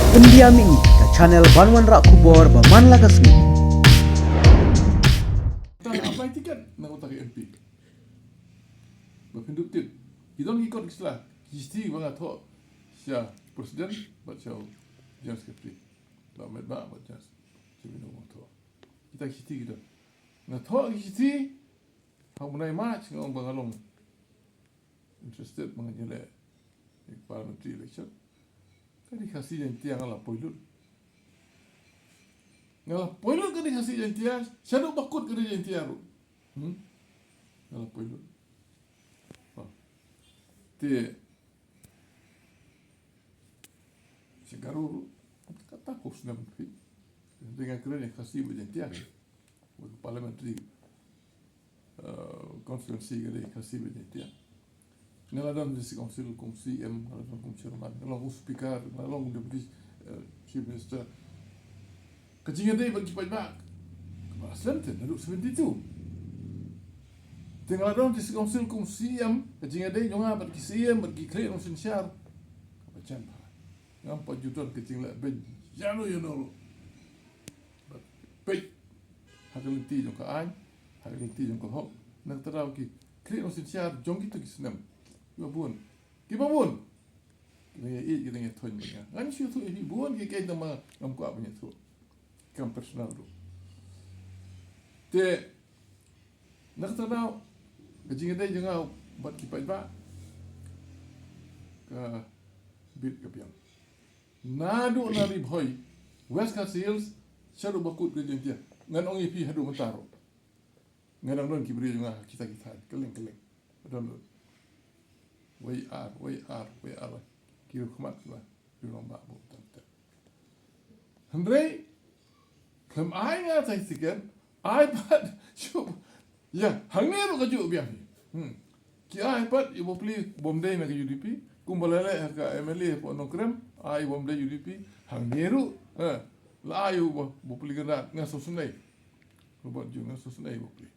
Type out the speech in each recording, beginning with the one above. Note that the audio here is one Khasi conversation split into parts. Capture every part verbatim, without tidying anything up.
Pyndiah ïa ngi ka channel ban wanrah khubor ba man la ka sngi. Tang apply ticket na uta ka M P. Ba phin dup tip. Ki don ki kot ki sla. Ki shithi ba nga thoh sha president bad sha general secretary. Ba met ba bad general secretary ba nga thoh. Kita ki shithi ki don. Nga thoh ki shithi. Ha u bnai March nga ong ba nga long interested ba ngan ïaleh ïa ka parliamentary election. Ka ri Khasi Jaiñtia nga la poi lut. Nga la poi lut ka ri Khasi Jaiñtia, shaduh ba kut ka ri Jaiñtia ruh. Hmm? Nga la poi lut. Ba. Te sha Garo ruh, kata ko snem phi. Te nga kren ïa Khasi bad Jaiñtia. Bad parliamentary, uh, constituency ka dei Khasi bad Jaiñtia. Nga la don district council kum C M, nga la don kum chairman, nga la long kum speaker, nga la long kum deputy, uh, chief minister. Ka jingïadei bad ki paidbah, kaba slem te naduh seventy-two. Te nga la don district council kum C M, ka jingïadei jong nga bad ki C M bad ki khlieh nongsynshar kaba jan bha. Ngam pat ju don ka jingleh beiñ ïano ïano ruh. Bad peit ha ka lynti jong ka aiñ, ha ka lynti jong ka hok, na kata daw ki khlieh nongsynshar jong kito ki snem kiba bun, kiba bun. Ki dang ïa ïeit, ki dang ïa thoiñ bad nga. Ngan shu ïathuh ïa phi bun ki keiñ, tang ba ngam kwah ban ïathuh. Kam personal ruh. Te na kata daw ka jingïadei jong nga bad ki paidbah ka bit ka biang. Naduh na Ri Bhoi, West Khasi Hills, shaduh ba kut ka Jaiñtia. Ngan ong ïa phi haduh mynta ruh. Nga dang don ki briew jong nga ha kita ki thaiñ kylleng kylleng. Nga don lut. Wei ar, wei ar, wei ar. Ki riewkhmat kiba riewrangbah bun tam tam. Hynrei khlem ai nga tang ticket, ai pat shuh. Ïa, hangne ruh kajuh biang hi. Hmm. Ki ai pat ïa u Bapli bym dei na ka U D P, kumba la leh ha ka M L A hapoh Nongkrem, ai bym dei U D P, hangne ruh. Ha. La ai ïa u Bapli Kynrad, nga sngewsynei. Robert June, nga sngewsynei ïa u Bapli.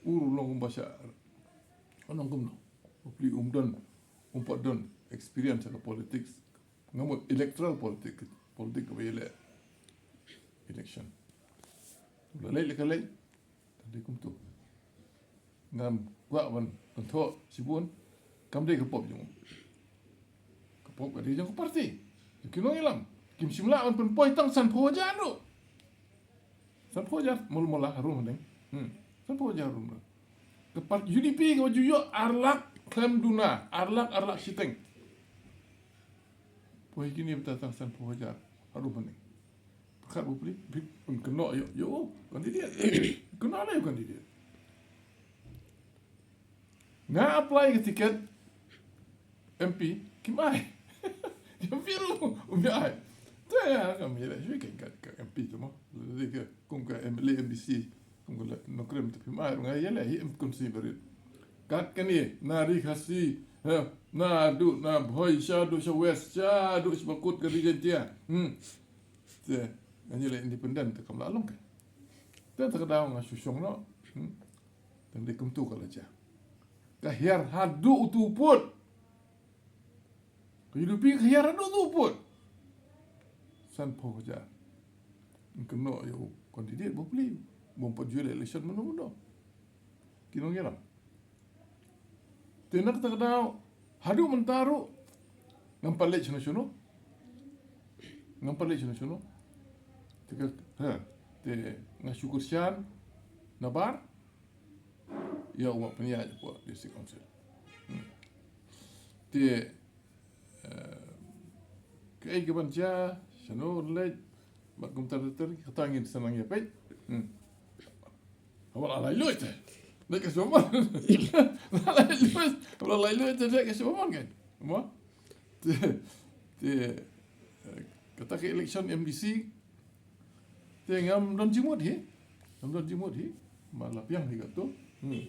U ruh long kumba shah, u long kumno. U Bapli um don, um pat don experience ha ka politics. Nga mut electoral politics, politics kaba ïaleh election. La leit la ka leit, tang dei kumto. Ngam kwah ban kynthoh shibun, kam dei ka pop jong u. Ka pop ka dei jong ka party. Ki nongïalam kim shym lah ban pynpoi tang sanphew hajar ruh. Sanphew hajar mul mula harum hyneng. Hmm. Sanphew hajar harum. Ka par-, U D P kaba ju ïoh ar lak khlem duna, ar lak, ar lak shiteng. Poi kine bynta tang sanphew hajar harum hyneng. Pyrkhat u Bapli, bit un kynnoh ïa u, ïa u candidate. Kynnoh ïa u candidate. Nga apply ka ticket M P, kim ai. Kim ai ruh, um ai. Te nga kam ïaleh shuh ka, ka, ka M P te mo. Lada ka kum ka M L A, M D C, kum ka Nongkrem te phim ai ruh, nga ïaleh hi em, constituency barit. Kat kane, na Ri Khasi, ha, naduh na Bhoi, shaduh sha West, shaduh sha bakut ka Ri Jaiñtia. Hmm. Te ngan ïaleh independent te kam lah long ka. Te kata ka daw nga shu shong noh. Hmm. Tang dei kumto ka la jia. Ka hiar haduh utu u pud. Ka U D P ka hiar haduh utu u pud. Sanphew hajar. Kynnoh ïa u candidate Bapli. Bym pat ju ïaleh election mano mano. Ki nongïalam. Te na kata ka daw haduh mynta ruh ngam pat leit shano shano. Ngam pat leit shano shano. Te ka, ha, te nga shu kyrshan nabar ïa u ma pynïaid hapoh District Council. Hmm. Te, eh, kaei kaban jia, shano leit, bad kumta ter ter, kata ngin sa nang ïa peit. Hmm. Haba la lai luid te, dei ka shu mon. La lai luid, haba la lai luid te, dei ka shu mon kan. Mo? Te, te, eh, kata ka election M D C, te ngam don jingmut hi. Ngam don jingmut hi. Ma la biang hi kato. Hmm.